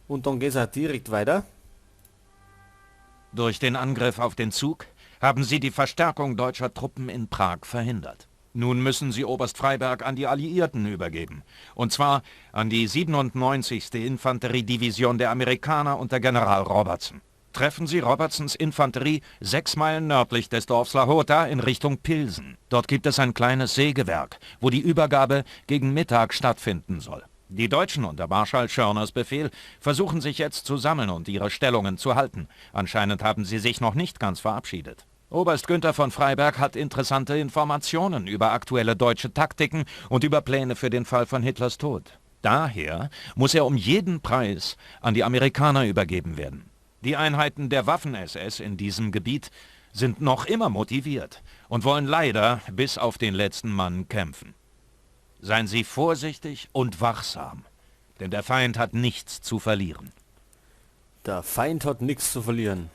Und dann geht es auch direkt weiter. Durch den Angriff auf den Zug haben sie die Verstärkung deutscher Truppen in Prag verhindert. Nun müssen sie Oberst Freyberg an die Alliierten übergeben. Und zwar an die 97. Infanteriedivision der Amerikaner unter General Robertson. Treffen Sie Robertsons Infanterie 6 Meilen nördlich des Dorfs Lahota in Richtung Pilsen. Dort gibt es ein kleines Sägewerk, wo die Übergabe gegen Mittag stattfinden soll. Die Deutschen unter Marschall Schörners Befehl versuchen sich jetzt zu sammeln und ihre Stellungen zu halten. Anscheinend haben sie sich noch nicht ganz verabschiedet. Oberst Günther von Freyberg hat interessante Informationen über aktuelle deutsche Taktiken und über Pläne für den Fall von Hitlers Tod. Daher muss er um jeden Preis an die Amerikaner übergeben werden. Die Einheiten der Waffen-SS in diesem Gebiet sind noch immer motiviert und wollen leider bis auf den letzten Mann kämpfen. Seien Sie vorsichtig und wachsam, denn der Feind hat nichts zu verlieren. Der Feind hat nichts zu verlieren.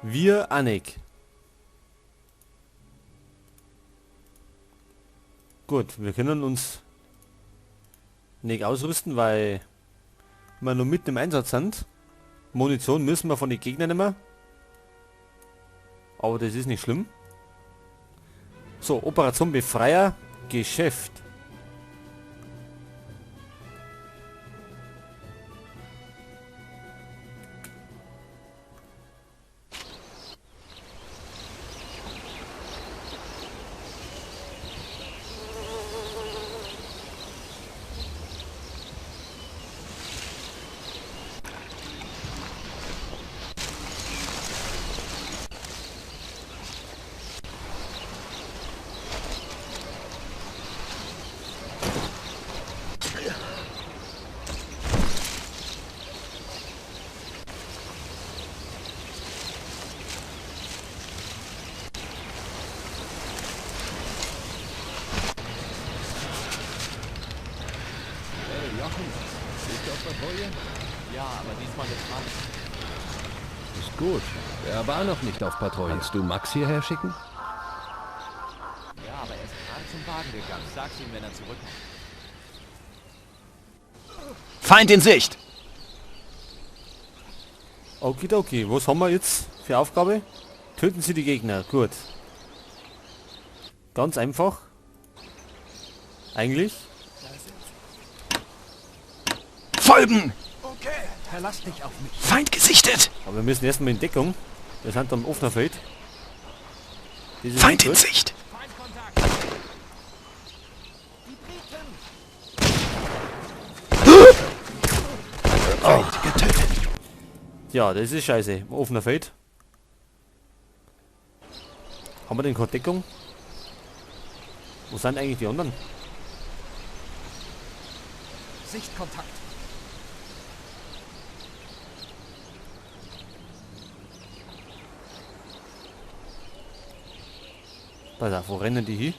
Wir, Annik. Gut, wir können uns nicht ausrüsten, weil wir nur mitten im Einsatz sind. Munition müssen wir von den Gegnern nehmen. Aber das ist nicht schlimm. So, Operation Befreier, Geschäft. Ja, aber diesmal ist Max. Ist gut. Er war noch nicht auf Patrouille. Kannst du Max hierher schicken? Ja, aber er ist gerade zum Wagen gegangen. Sag's ihm, wenn er zurückkommt. Feind in Sicht! Okidoki, was haben wir jetzt für Aufgabe? Töten Sie die Gegner. Gut. Ganz einfach. Eigentlich. Folgen! Okay, verlass dich auf mich. Feind gesichtet! Aber wir müssen erstmal in Deckung. Wir sind am offenen Feld. Feind in Sicht! Oh. Feind getötet! Ja, das ist scheiße. Offener Feld. Haben wir denn keine Deckung? Wo sind eigentlich die anderen? Sichtkontakt. Pass auf, wo rennen die hin?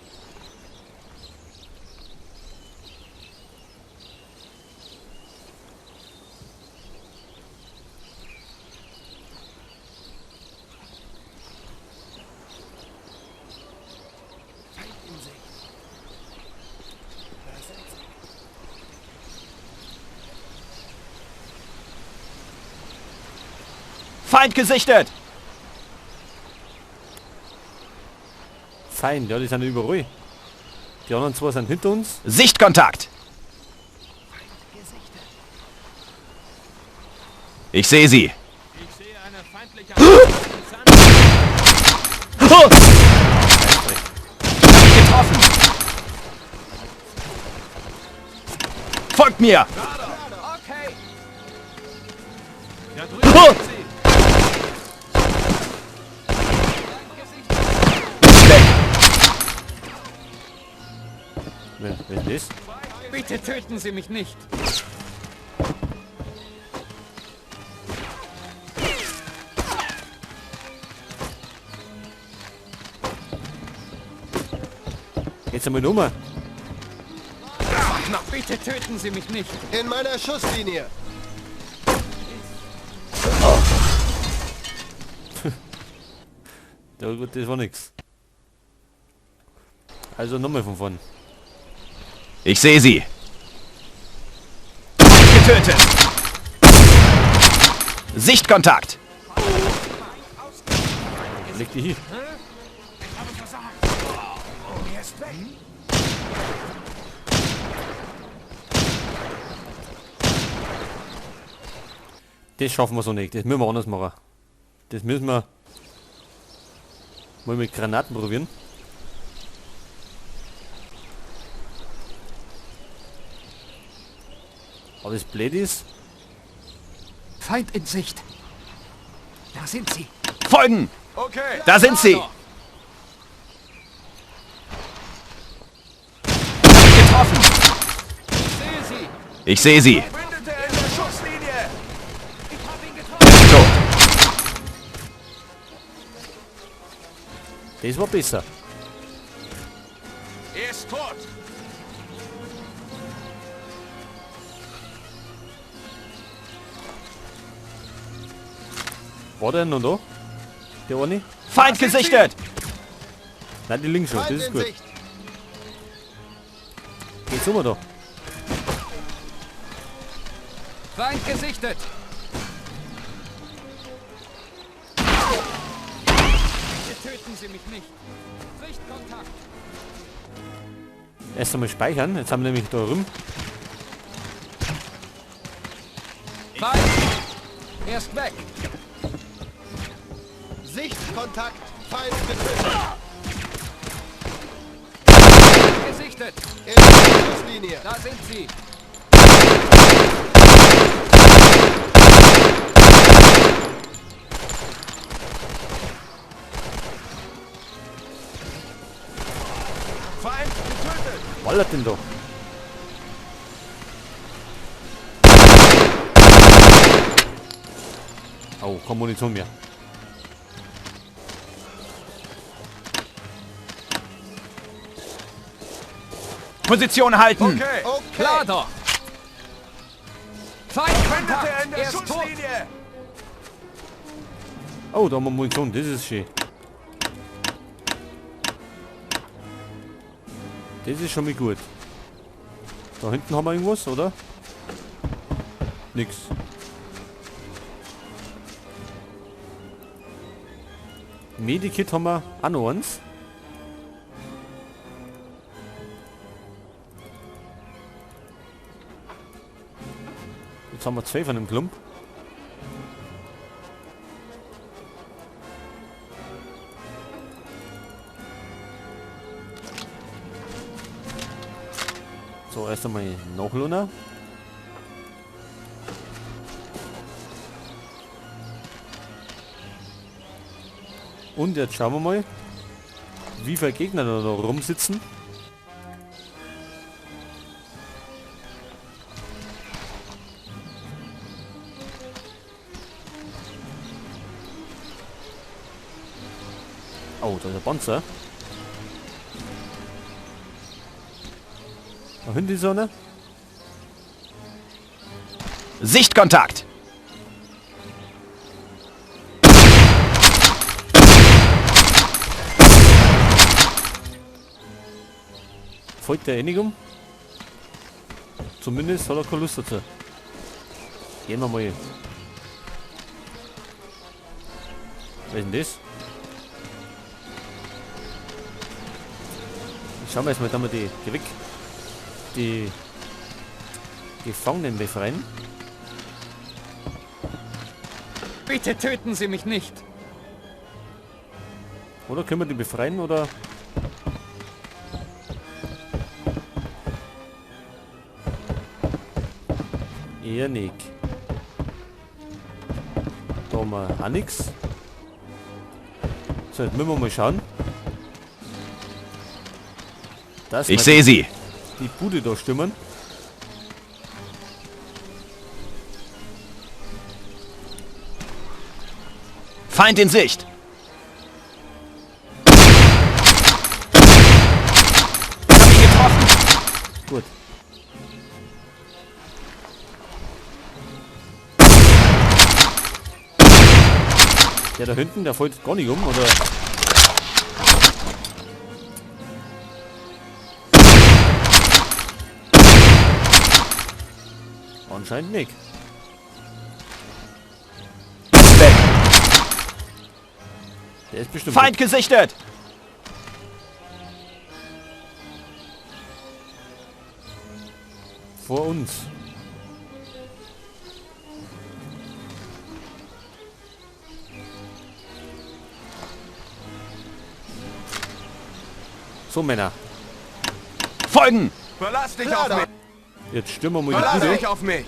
Feind gesichtet! Feind, ja, die sind überall. Die anderen zwei sind hinter uns. Sichtkontakt! Ich sehe sie. Ich sehe eine feindliche Getroffen! Folgt mir! Okay. Da drüben sind sie. Wer ist das? Bitte töten Sie mich nicht. Jetzt einmal Nummer. Bitte töten Sie mich nicht. In meiner Schusslinie. Oh. Ja gut, das war nix. Also nochmal von vorn. Ich sehe sie. Getötet. Sichtkontakt! Leg die hier. Das schaffen wir so nicht. Das müssen wir anders machen. Das müssen wir mal mit Granaten probieren. Aber das Blöd ist... Feind in Sicht. Da sind sie. Folgen! Okay. Da sind sie! Getroffen! Ich sehe sie. Ich sehe sie. Verbündete in der Schusslinie. Ich habe ihn getroffen. Tot. Das war besser. Er ist tot. War der noch da? Der eine? Feind gesichtet! Nein, die links schon, das Feind ist in gut. Sicht. Geht's um da? Feind gesichtet. Bitte töten Sie mich nicht. Sichtkontakt. Erst einmal speichern, jetzt haben wir nämlich da rum. Feind. Er ist weg. Sichtkontakt. Feind getötet. Gesichtet. In der Schusslinie. Da sind sie. Feind getötet. Ballert denn da? Oh, keine Munition mehr. Position halten! Okay. Okay. Klar doch. Feindkontakt. Verbündete in der Er ist tot. Schusslinie. Oh, da haben wir Munition, das ist schön. Das ist schon mal gut. Da hinten haben wir irgendwas, oder? Nix. Medikit haben wir auch noch eins. Jetzt haben wir zwei von dem Klump. So, erst einmal nachladen. Und jetzt schauen wir mal, wie viele Gegner da noch rumsitzen. Oh, da ist ein Panzer. Da hinten ist einer. Sichtkontakt! Folgt der eh nicht um? Zumindest hat er keine Lust dazu. Gehen wir mal. Wer ist denn das? Schauen wir erstmal, da wir die, geh weg. Die Gefangenen befreien. Bitte töten Sie mich nicht. Oder können wir die befreien oder? Eher nicht. Da haben wir auch nix. So, jetzt müssen wir mal schauen. Dass Ich wir sehe sie. die Bude da stürmen. Feind in Sicht. Ich hab ihn getroffen. Gut. Der da hinten, der fällt gar nicht um, oder? Anscheinend nicht. Der ist bestimmt Feind gut. gesichtet! Vor uns. So, Männer. Folgen! Verlass dich auf mich! Jetzt stürmen wir mal die Verlass Bude. dich auf mich!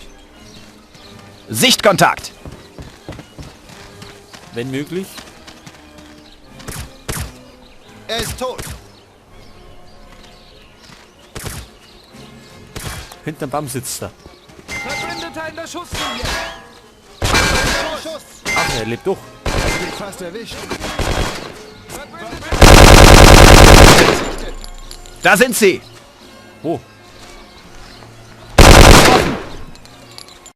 Sichtkontakt! Wenn möglich. Er ist tot. Hinterm Baum sitzt er. Verbündeter in der Schusslinie. Schuss. Ach, er lebt doch. Hat mich fast erwischt. Da sind sie! Wo?